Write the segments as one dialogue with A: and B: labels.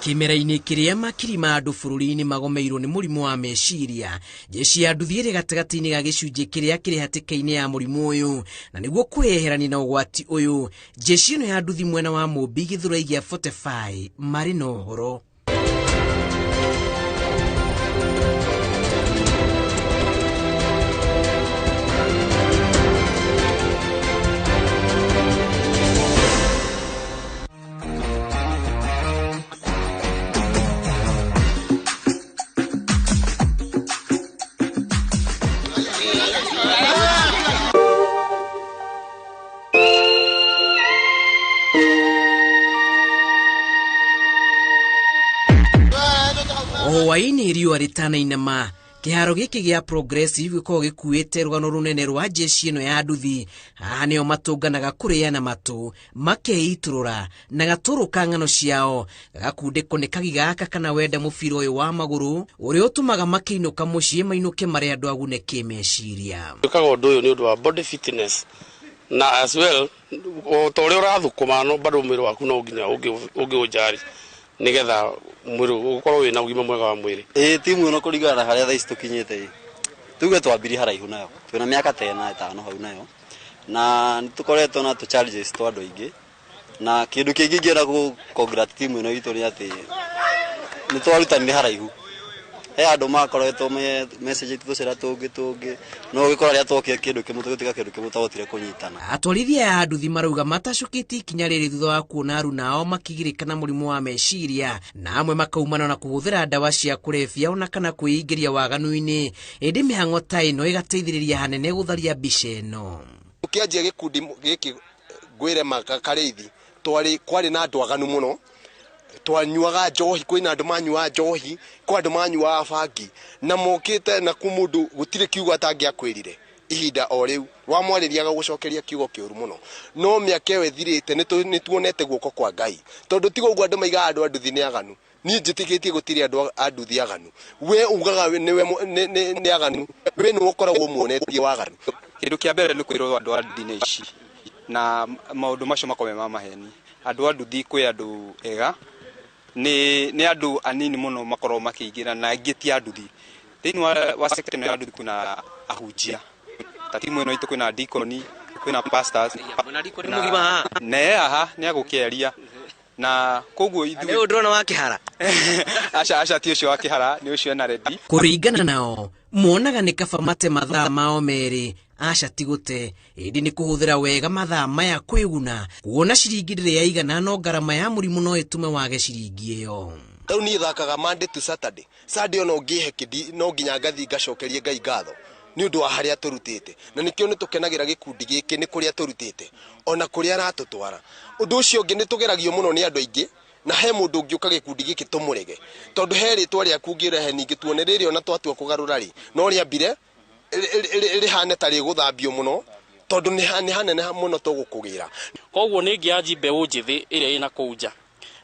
A: Kĩmera-inĩ kĩrĩa makiri ma andũ bũrũri-inĩ magomeirwo nĩ mũrimũ wa meciria, jeshi ya nduthi ĩrĩ gatagatĩ-inĩ ga gĩcunjĩ kĩrĩa kĩrĩ hatĩka-inĩ ya mũrimũ ũyũ, na nĩguo kwĩyeherania na ũgwati ũyũ, jeshi ĩno ya nduthi mwena wa Mũmbi Gĩthũrai gĩa 45 marĩ na ũhoro. Hwaĩ-inĩ riũa rĩtanainama, kĩharo gĩkĩ gĩa Progressive gĩkoragwo gĩkuĩte rũgano rũnene rwa jeshi ĩno ya nduthi. Haha nĩho matũnganaga kũrĩana matũ, makeitũrũra na gatũrũ ka ng'ano ciao gagakundĩkwo nĩ kagiga gaka kana wenda mũbira ũyũ wa magũrũ ũrĩa ũtũmaga makĩinũka mũciĩ mainũke marĩ andũ agune kĩmeciria.
B: Twĩkaga ũndũ ũyũ nĩ ũndũ wa body fitness na as well o ta ũrĩa ũrathũkũma no bado mwĩrĩ waku no nginya ũngĩũnjari nĩgetha mwĩrĩ ũkorwo wĩna ũgima mwega wa mwĩrĩ.
C: Ĩĩ timu ĩno kũringana na harĩa thaa ici tũkinyĩte ĩ, tuge twambirie haraihu nayo, twĩna mĩaka ta ĩna ĩtano hau nayo, na nĩ tũkoretwo na tũ challenges twa andũ aingĩ, na kĩndũ kĩngĩ ingĩenda gũ congratulate timu ĩno itũ nĩ atĩ nĩ twarutanire haraihu. He andũ makoretwo message tũcĩra tũngĩ tũngĩ, no ũgĩkora rĩrĩa twokire kĩndũ kĩmwe tũgĩtiga kĩndũ kĩmwe twahotire kũnyitana.
A: Atwarithia aya a nduthi marauga matacũkĩtie ikinya rĩrĩ thutha wa kuona aruna ao makĩgirĩka na mũrimũ wa meciria, na amwe makaumana na kũhũthĩra ndawa cia kũrebia ona kana kwĩingĩria waganu-inĩ, ĩndĩ mĩhang'o ta ĩno ĩgateithĩrĩria hanene gũtharia mbica ĩno.
D: Ũkĩanjia gĩkundi gĩkĩ ngwĩre Karĩithi, kwarĩ na andũ aganu mũno, twanyuaga njohi, kwĩna andũ manyuaga njohi, kwĩ andũ manyuaga bangi, na mokĩte na ku mũndũ gũtirĩ kiugo atangĩakwĩrire ihinda o rĩu, wamwarĩria agagũcokeria kiugo kĩũru mũno. No mĩaka ĩyo ĩthirĩte nĩ tuonete guoko kwa Ngai, tondũ tiga ũguo andũ maigaga andũ a nduthi nĩ aganu. Niĩ njĩtĩkĩtie gũtirĩ andũ a nduthi aganu. We ugaga nĩ aganu, we nĩwe ũkoragwo muonetie waganu.
E: Kĩndũ kĩa mbere nĩ kwĩrwo andũ a nduthi nĩ aici, na maũndũ macio makorwo me ma maheni. Andũ a nduthi kwĩ andũ ega, nĩ andũ anini mũno makoragwo makĩingĩra na aingĩ ti a nduthi. Thĩinĩ wa sector ĩno ya nduthi kwĩna ahunjia, ta timu ĩno itũ kwĩna deacon, kwĩna pastors.
A: Mwena deacon mũgima haha?
E: Na ye haha nĩ agũkĩaria. Na koguo ithuĩ
A: Nĩ ũndũ ũrona wa kĩhara?
E: Aca, aca, ti ũcio wa kĩhara, nĩ ũcio ena rendi.
A: Kũringana nao, monaga nĩ kaba mate mathaa mao merĩ, aca ti gũte, ĩndĩ nĩ kũhũthĩra wega mathaa maya kwĩguna, kuona ciringi ndĩrĩ yaigana no ngarama ya mũrimũ no ĩtũme wage ciringi ĩyo.
D: Rĩu niĩ thakaga Monday to Saturday. Sunday ona ũngĩhe kĩndi no nginya ngathiĩ ngacokerie Ngai ngatho nĩ ũndũ wa harĩa tũrutĩte, na nĩkĩo nĩ tũkenagĩra gĩkundi gĩkĩ nĩ kũrĩa tũrutĩte ona kũrĩa aratũtwara. Ũndũ ũcio ũngĩ nĩ tũgeragio mũno nĩ andũ aingĩ, na he mũndũ ũngĩũka gĩkundi gĩkĩ tũmũrege, tondũ he rĩtwa rĩaku ũngĩrehe ningĩ tuone rĩrĩ ona twatua kũgarũra rĩ, no rĩambire rĩhane ta rĩgũthambio mũno, tondũ nĩ hanene mũno tũgũkũgĩra.
F: Koguo nĩ ngĩanji mbeũ njĩthĩ ĩrĩa ĩna kũu nja,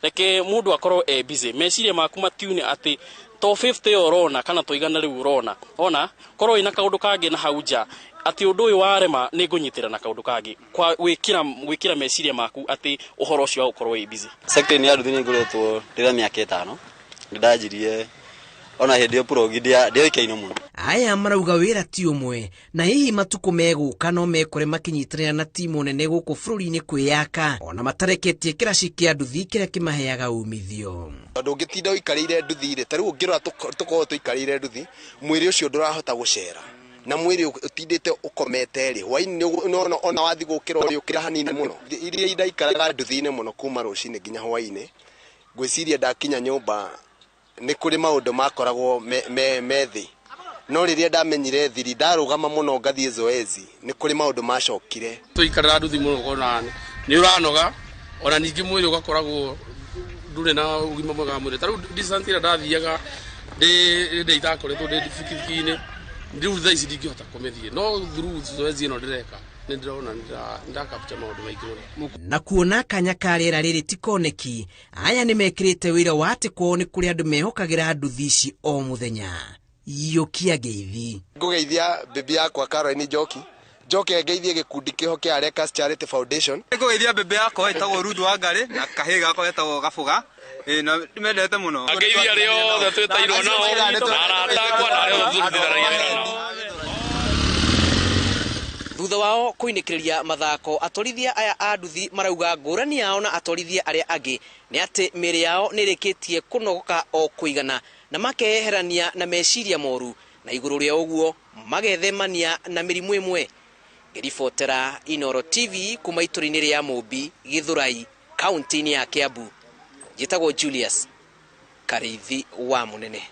F: reke mũndũ akorwo e busy, meciria maku matiune atĩ to 50 ĩyo ũrona kana to igana rĩu ũrona, ona korwo wĩna kaũndũ kangĩ na hau nja atĩ ũndũ ũyũ warema nĩ ngũnyitĩra na kaũndũ kangĩ, kwa gwĩkĩra meciria maku atĩ ũhoro ũcio wa gũkorwo wĩ busy.
C: Sector ya nduthi nĩ ngoretwo ndĩna mĩaka ĩtano, nĩ ndanjirie ona hĩndĩ ĩyo progi ndĩoĩkaine mũno.
A: Aya marauga wĩra ti ũmwe, na hihi matukũ megũka no mekore makĩnyitanĩra na timu nene gũkũ bũrũri-inĩ kwĩyaka, ona matareketie kĩraci kĩa nduthi kĩrĩa kĩmaheaga umithio.
D: Tondũ ũngĩtinda ũikarĩire nduthi rĩ, ta rĩu ũngĩrora tũkorwo tũikarĩire nduthi, mwĩrĩ ũcio ndũrahota gũcera, na mwĩrĩ ũtindĩte ũkomete rĩ, hwaĩ-inĩ ona wathiĩ gũkĩra ũrĩũkĩra hanini mũno. Iria ndaikaraga nduthi-inĩ mũno kuma rũcinĩ nginya hwaĩ-inĩ, ngwĩciria ndakinya nyũmba nĩ kũrĩ maũndũ makoragwo me thĩ. No rĩrĩa ndamenyire thiri, ndarũgama mũno ngathiĩ zoezi, nĩ kũrĩ maũndũ macokire.
B: Tũikarĩra nduthi mũno ũkona nĩ ũranoga, ona ningĩ mwĩrĩ ũgakoragwo ndũrĩ na ũgima mwega wa mwĩrĩ. Ta rĩu distance ĩrĩa ndathiaga ndĩ itakoretwo ndĩ bikibiki-inĩ, rĩu thaa ici ndingĩhota kũmĩthiĩ, no through zoezi ĩno ndĩreka nĩ ndĩrona nĩ ndakapture maũndũ maingĩ mũno.
A: Na kuona kanya ka rĩera rĩrĩ ti koneki, aya nĩ mekĩrĩte wĩra wa atĩ kwao nĩ kũrĩ andũ mehokagĩra nduthi ici o mũthenya. Yũkia ngeithi.
D: Ngũgeithia bibi yakwa Caroline Njoki Njoke ngeithie gĩkundi kĩho kĩa Rekas Charity Foundation.
E: Nĩngũgeithia mbembe yakwa ĩtagwo Ruth Wangari na kahĩĩ gakwa getagwo Gabuga. Ĩĩ, na ndĩmendete mũno.
B: Angeithia arĩa othe twĩtairwo nao na arata akwa na arĩa othe tũrutithanagia wĩra nao.
A: Thutha wao kũinĩkĩrĩria mathako, atwarithia aya a nduthi marauga ngũrani yao na atwarithia arĩa angĩ nĩ atĩ mĩĩrĩ yao nĩ ĩrĩkĩtie kũnogoka o kũigana na makeyeherania na meciria moru, na igũrũ rĩa ũguo magethemania na mĩrimũ ĩmwe. Ngĩribotera Inooro TV kuma itũra-inĩ rĩa Mũmbi, Gĩthũrai, kaunti-inĩ ya Kiambu, njĩtagwo Julius Karĩithi wa Mũnene.